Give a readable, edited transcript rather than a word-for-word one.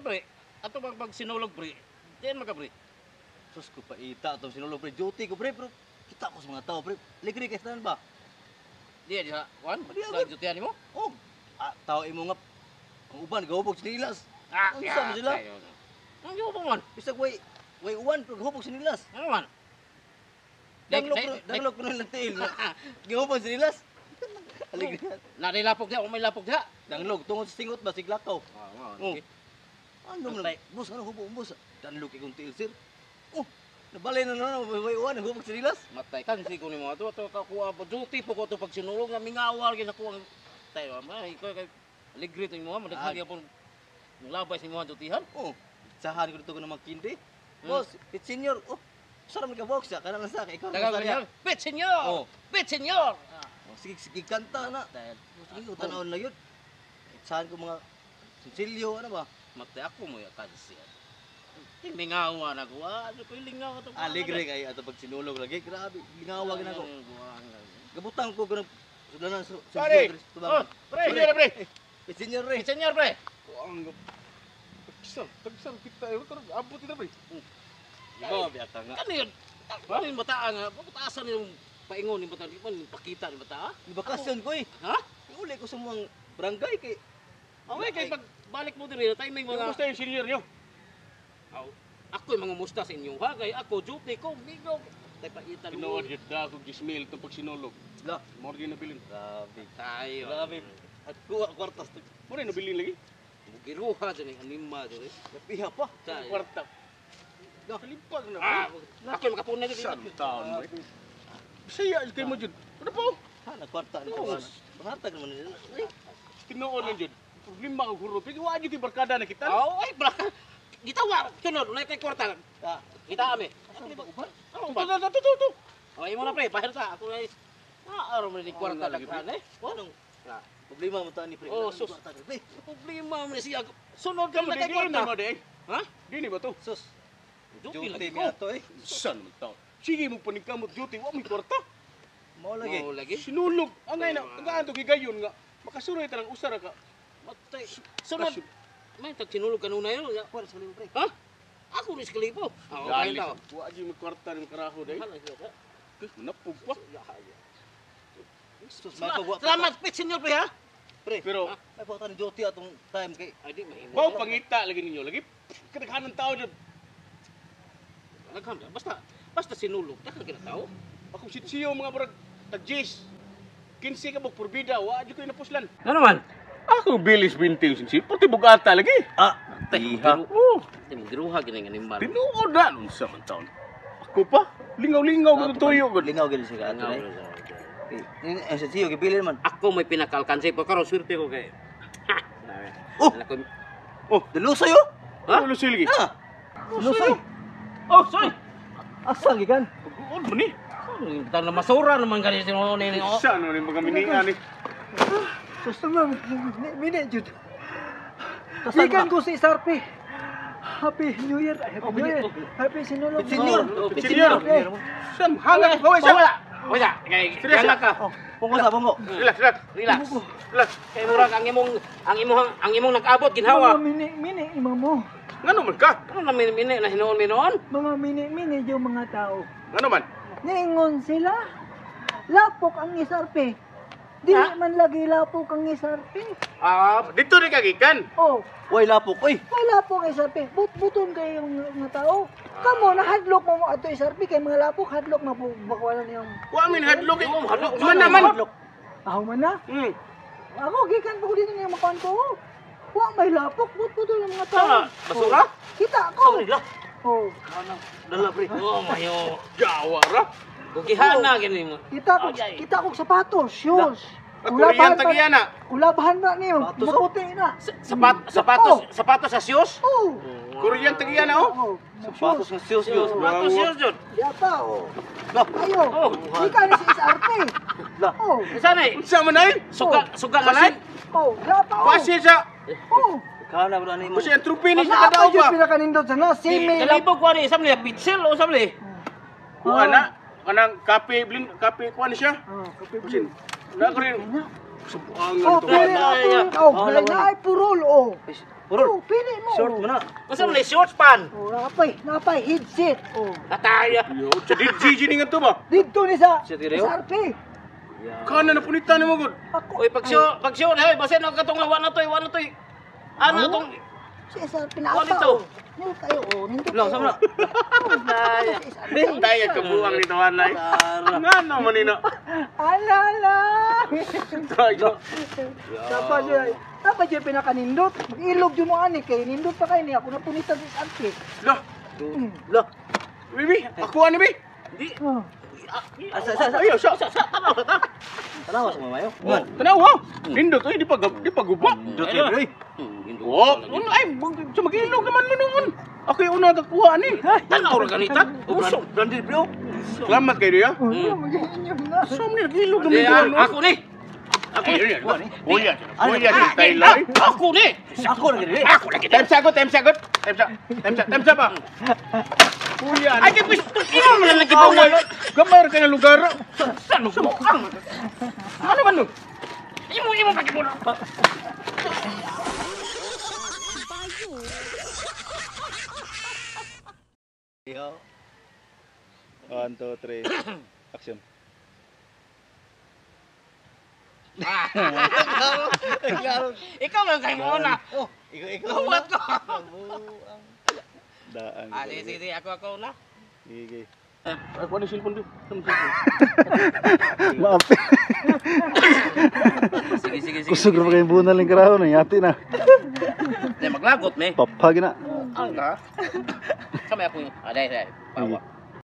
Pre, ato bang pag sinulog, pre? Diyan maka, pre. Sus ko paita atong sinulog, pre. Duty ko, pre, pero kita ko sa mga tao, pre. Ligri kay tanan ba? Diyan sa kuan? Di Sa agad. dutihan nimo? Oh, tao imo nga ang uban gahubog sa nilas. Ah, Unsa man sila? Ang gihubog man. Bisag way uwan pero gahubog sa nilas. Ano man? Danglog ko, danglog ko lang tiil. Gahubog sa nilas. Aligri. Na lapok diha, may lapok diha. Danglog tungod sa singot ba siglakaw. Ah, Oh. Ano man lang? Boss, ano hubog, boss? Danglog kay kong tiil, sir. Oh, nabalay na na way uwan hubog sa nilas. Matay kan si ko nimo ato ato kakuha pa duty po ko to pag sinulog nga mingawal gyud ako ang tayo ma ikaw kay aligri to imo madaghan gyapon labay sa imong dutihan. Oh, sahan ko dito ko ng mga kindi. Boss, pit senior. Oh, sarap ka box kana lang sa ikaw Daghang lang ganyan. Pit senyor. Oh. Pit senyor. Oh, sige, sige, kanta na. Dahil Sige, tanawon lang yun. Saan ko mga Cecilio, ano ba? Matay ako mo ya kansi. Mingawa na ko. Ah, ano ko lingaw to. Aligre kay ato pag sinulog lagi. Grabe, lingawag na ko. Gabutang ko ganang sudlanan sa Pare! Oh, pre. Senior, pre. Pit senior re. Pit senyor, pre. Ang tagsar, tagsar kita eh. Karon abot kita, pre. Grabe ata nga. Kani yun? Ano yung bataan nga? Bataasan yung paingon ni bata, di man pakita ni bata. Di bakasyon ko eh. Ha? Uli ko sa mga barangay kay Okay, kay pag balik mo diri, timing mo nga. Kumusta yung senior niyo? Aw, ako yung mga musta sa inyo ha, kay ako duty ko, migo. Tay paitan mo. Tinuod yun da ako gismail itong pagsinulog. La. Mo rin nabilin. Grabe. Tayo. Grabe. At kuha kwartas. Mo rin nabilin lagi. Mugiruha dyan yung anima dyan. Napiha pa. Tayo. Kwarta. Kalimpag na. Ah, ako yung makapunay dito. Saan taon mo? Bisaya kayo mo jud. Ano po? Ha, nagkwarta ni Oo. ka. Pangatag naman nila. Eh, Tinuod lang jud. Problema ang hurot. Wa jud kay barkada na kita. Oh, ay, braka. Gitawa, sunod, ulay kay kwarta. Ah, Kita ami. asa ba uban? Ano To ba? to to to to. Oh, imo na pre, bayar sa ako na. Ah, araw mo ni kwarta lagi, pre. daghan eh. Oh, Anong problema mo ta ni pre? Oh, sus. Kwarta, pre. Problema mo ni siya. Sunod ka Kamu na kay di kwarta. mo di. Ha? Dini ba to? Sus. Duty Duty lagi mi ko. ato eh. Saan man taon? Sige mo paningkamot duty, wa may kwarta. Mao lagi. Mao lagi. Sinulog. Angay na, tagaan to gigayon nga. Makasuroy tarang usara ka. Matay. Sunod. May tag sinulog kanunay no. Kuha sa kalibo pre. Ha? Ako ni sa kalibo. Ah, okay Dali. tao. Wa jud may kwarta ni karaho day. Hala, siya ka. Napog pa. Sus, may pagwa. Salamat, Pit Senior, pre, ha? Pre. Pero May pagwa ni duty atong time kay Ay, di, mahimo. Bao pangita lagi ninyo lagi. Kadaghanan tao jud. Nagham, basta, basta sinulog. Takal ka na tao. Ako sitsiyo mga barag tag-jis. 15 ka buk purbida, wa jud koy napuslan. Ano man? Ako bilis 20 yung sinsi, puti bugata lagi. Ah, iha. Oh, Di mo giruha gini nga animal. tinuod na unsa man taon. Ako pa, lingaw-lingaw gud tuyo gud. Lingaw gid siya ato eh. Eh, sa siyo gibilin man. Ako may pinakalkansi pa karon swerte ko kay. Ha. Oh! Anak ko. Oh, dalusoy oh. Ha? Ulo silgi. Ah. Dalusoy. Oh, sorry. Asa gikan? Pag-uod mo ni. Tan na masura naman gani sinuno ni oh. Sa ano ni mga minian ni. Sus, mini, jud. Gikan ko si Sarpi. Happy New Year. Happy New Year. Happy Sinulog. Senior. Oh, Senior. Okay. Sam hangak ko Oh, sa. wala. Wala, kay Serious, kaya ka. Bongo sa bongo. Relax, relax. Relax. Relax. Kay murag ang imong nag-abot ginhawa. Mga mini, mini, ima mo. Ngano man ka? Ano na mini na hinuon mi noon? Mga mini, mini yung mga tao. Ngano man? Niingon sila. Lapok ang isarpi. Dili Ha? man lagi lapok ang isarpi. Ah, Dito ni kagikan. Oh, Way lapok oy. wala po ang isarpi. But-buton kayo yung mga tao. Kamo, nahadlok mo mo ato isarpi kay mga lapok, hadlok na po bakwalan yung Wa min hadlok. eh. Oo, hadlok. Man naman. Hadlok. ahaw man na. Ako, gikan pa ko dito niya makuan ko. Wa may lapok, but-buton ang mga tao. Tama, basura? Oh, kita ko. Sorry lah. Oh, Dala pre. Oh, mayo. Jawa ra. Gugihana gini mo. kita ko, Ay, ay. kita ko sapatos, shoes. Korean tagiyana. Kulabahan ba niyo? Sapatos, oh. Maputi na. Sapatos, sapatos sa shoes? Oh. Korean tagiyana oh. Oh, Sapatos ng siyos yun. Sapatos shoes jud. Di pa, oh. La. Ayo. Oh. Ika ni si SRP. La. Oh. Saan eh? Unsa man ay? Suga, suga kasi. Oh, di pa, oh. Base sa Oh. Kana ba ni mo? base ang trupi ni sa Napa kadaog jud ba. pila kanindot sa na sime. Kalibog ko ani, samli pitsil o samli. Kuha na kanang kape blin kape kuha ni siya. Oh, kape Basin. Na ko rin. Sa buangan Oh, to. pili na Ay, ay, po. Oh, Oh, na ay purol oh. Puro. Oh, pili mo. Short mo na. Unsa man ni shorts pan? Oh, napay headset. Oh. Kataya. Yo, sa DG ni nga to ba? Dito ni sa Sa Tireo? SRP. Kana na punitan nimo gud. Ako. Oy, pag show, hey, basin ang katong wa na toy, wa na toy. Ano tong Sa SRP na Ano apa. ito? Oh. Nindot kayo oh, nindot. Lang, sama na. na. Tayo kabuang nito anay. Nga naman nina. Ala ala. Tayo. Dapat siya, dapat siya pinakanindot. Mag-ilog yun mo ani kay nindot pa kayo ni ako napunitan sa SRP. Lah, Lah. bibi, ako ani bi. Di. Oh. Asa asa asa. Ayo, sa. Sa sa tanaw sa ta. Tanawa sa mamayo. Oh, tanaw ha. Nindot oy, di pa guba. Dot eh, Oh, ay, sa mag-ilog naman mo noon. Ako yung una kakuha ani. Tanaw ra ganita. Uso. Branded bro. Salamat kayo diya. Oh, mag-inyo na. So man nag-ilog naman Di, doon. ah, ako ni. Ako ni. Kuya, kuya, Taylor. Ako ni. Ako na gid. Ako lagi. Time sagot, time sagot. Time sa, time sa, time sa pa. Kuya. Ay, kay pisto. Imo man lang nagibawal. Gamay ra kay na lugar. Sa no ang. Ano man no? Imo imo pa gibuna. One, two, three. Action. Klaro. Ikaw lang kay mo na. Oh, ikaw ikaw. Huwat ko. Daan. Ah, sige, sige, sige. Ako, ako na. Sige. Ako ni cellphone do. Maapi. Sige, sige, sige. Kusog ra pa kayong bunal ng karahon. Ay, ati na. Di, maglagot, me. Papag na. Ang na. Kami ako yung... Ah, dahil, dahil. Pawa.